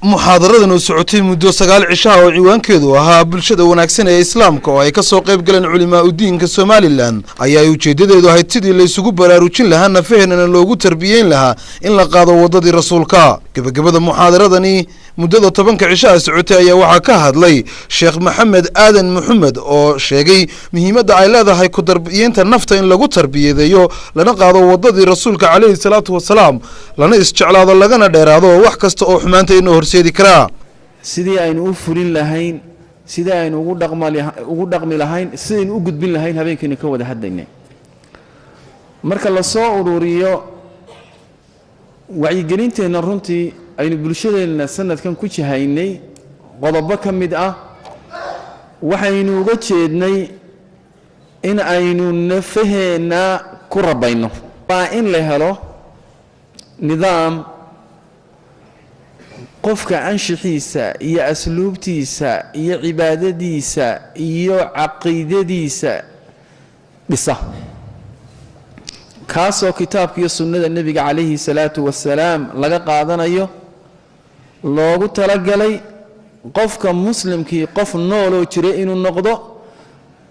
Muxaadaradan oo socotay muddo 9 cishaha oo ciwaankeedu ahaa bulshada wanaagsan ee Islaamka, oo ay ka soo qayb galeen culimaa udiinka Somaliland, ayaa ay ujeedadeedu ahayd sidii la isugu baraarujin lahaa, nafaheenana loogu tarbiyeyn lahaa in la qaado waddadii Rasuulka. Gebagabada muxaadaradani muddada 10-ka cishaha socotay ayaa waxaa ka hadlay Sheekh Maxamed Aadan Maxamed, oo sheegay muhiimadda ay leedahay ku tarbiyeynta nafta in lagu tarbiyadeeyo, lana qaado waddadii Rasuulka calayhi salaatu wasalaam, lana isjeclaado, lagana dheeraado wax kasta oo xumaanta inoo horseedi karaa. Sidii aynu u fulin lahayn, sidii aynu ugu dhaqmi lahayn, sidaynu u gudbin lahayn, habeenkaynu ka wada hadlaynay. Marka la soo ururiyo wacyigelinteenna, runtii aynu bulshadeenna sanadkan ku jihaynay qodobo ka mid ah, waxaynu uga jeednay in aynu nafaheenna ku rabayno. Waa in la helo nidaam qofka anshixiisa iyo asluubtiisa iyo cibaadadiisa iyo caqiidadiisa dhisa, kaasoo kitaabka iyo sunnada Nebiga calayhi salaatu wasalaam laga qaadanayo, loogu talagalay qofka muslimkii qof nooloo jira inuu noqdo,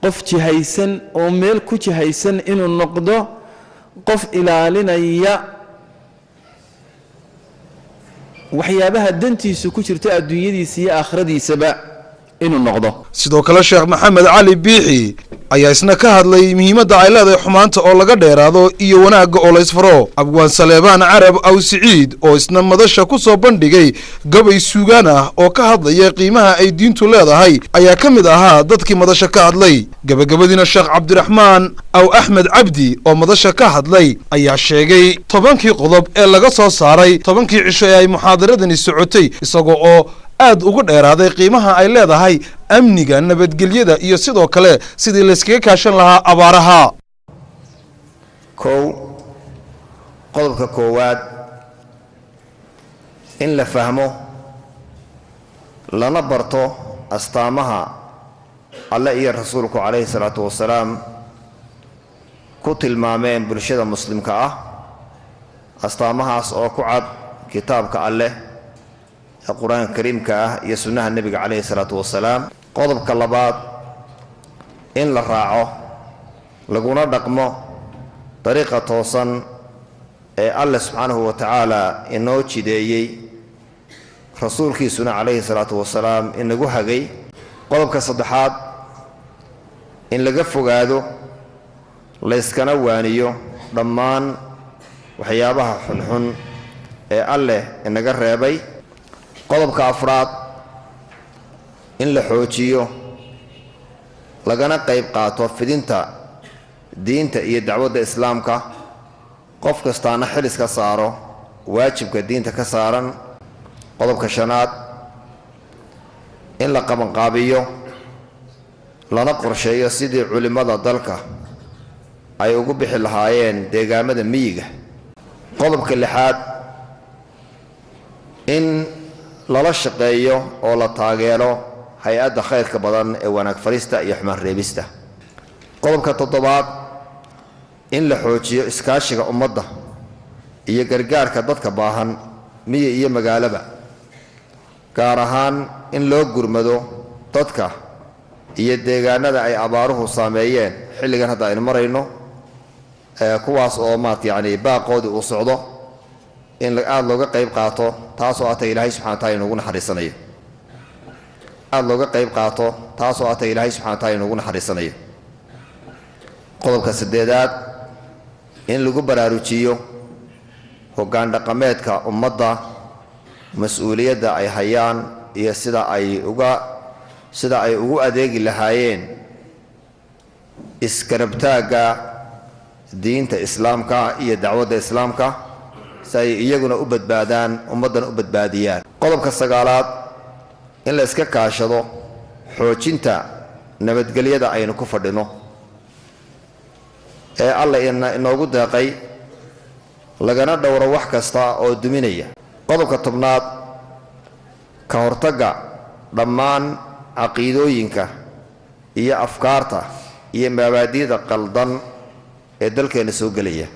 qof jihaysan oo meel ku jihaysan inuu noqdo, qof ilaalinaya waxyaabaha dantiisu ku jirta adduunyadiisa iyo aakhiradiisaba inuu noqdo. Sidoo kale, Sheekh Maxamed Cali Biixi ayaa isna ka hadlay muhiimadda ay leedahay xumaanta oo laga dheeraado iyo wanaagga oo la isfaro. Abwaan Saleebaan Carab Aw Siciid, oo isna madasha ku soo bandhigay gabay suugaan ah oo ka hadlaya qiimaha ay diintu leedahay, ayaa ka mid ahaa dadkii madasha ka hadlay. Gebagabadiina, Sheekh Cabdiraxmaan Aw Axmed Cabdi oo madasha ka hadlay ayaa sheegay 10-kii qodob ee laga soo saaray 10-kii cisho ee ay muxaadaradani socotay, isagoo oo aad uga dheeraaday qiimaha ay leedahay amniga, nabadgelyada iyo sidoo kale sidii layskaga kaashan lahaa abaaraha. Kow, qodobka koowaad, in la fahmo lana barto astaamaha Alle iyo Rasuulku calayhi salaatu wasalaam ku tilmaameen bulshada Muslimka ah, astaamahaas oo ku cad kitaabka Alleh ee Qur-aanka Kariimka ah iyo sunnaha Nebiga calayhi salaatu wasalaam. Qodobka labaad, in la raaco laguna dhaqmo dariiqa toosan ee Alleh subxaanahu wa tacaala inoo jideeyey, Rasuulkiisuna calayhi salaatu wasalaam inagu hagay. Qodobka saddexaad, in laga fogaado layskana waaniyo dhammaan waxyaabaha xunxun ee Alleh inaga reebay. Qodobka afraad, in la xoojiyo lagana qayb qaato fidinta diinta iyo dacwadda Islaamka, qof kastaana xil iska saaro waajibka diinta ka saaran. Qodobka shanaad, in la qabanqaabiyo lana qorsheeyo sidii culimmada dalka ay ugu bixi lahaayeen deegaamada miyiga. Qodobka lixaad, in lala shaqeeyo oo la taageero hay-adda khayrka badan ee wanaag farista iyo xumaan reebista. Qodobka toddobaad, in la xoojiyo iskaashiga ummadda iyo gargaarka dadka baahan, miyi iyo magaalaba, gaar ahaan in loo gurmado dadka iyo deegaanada ay abaaruhu saameeyeen xilligan hadda aynu marayno, kuwaas oo maat yacni baaqoodii uu socdo, in aada looga qayb qaato, taasoo ata Ilaahay subxana wa taala inugu naxariisanayo. Aada looga qayb qaato, taasoo ata Ilaahay subxana wa taala inugu naxariisanayo. Qodobka siddeedaad, in lagu baraarujiyo hoggaan dhaqameedka ummadda mas-uuliyadda ay hayaan iyo sida ay ugu adeegi lahaayeen iskarabtaagga diinta Islaamka iyo dacwadda Islaamka, si ay iyaguna u badbaadaan, ummaddana u badbaadiyaan. Qodobka sagaalaad, in la iska kaashado xoojinta nabadgelyada aynu ku fadhino ee Alla inoogu deeqay, lagana dhowro wax kasta oo duminaya. Qodobka 10aad, ka hortagga dhammaan caqiidooyinka iyo afkaarta iyo mabaadi'da qaldan ee dalkeenna soo gelaya.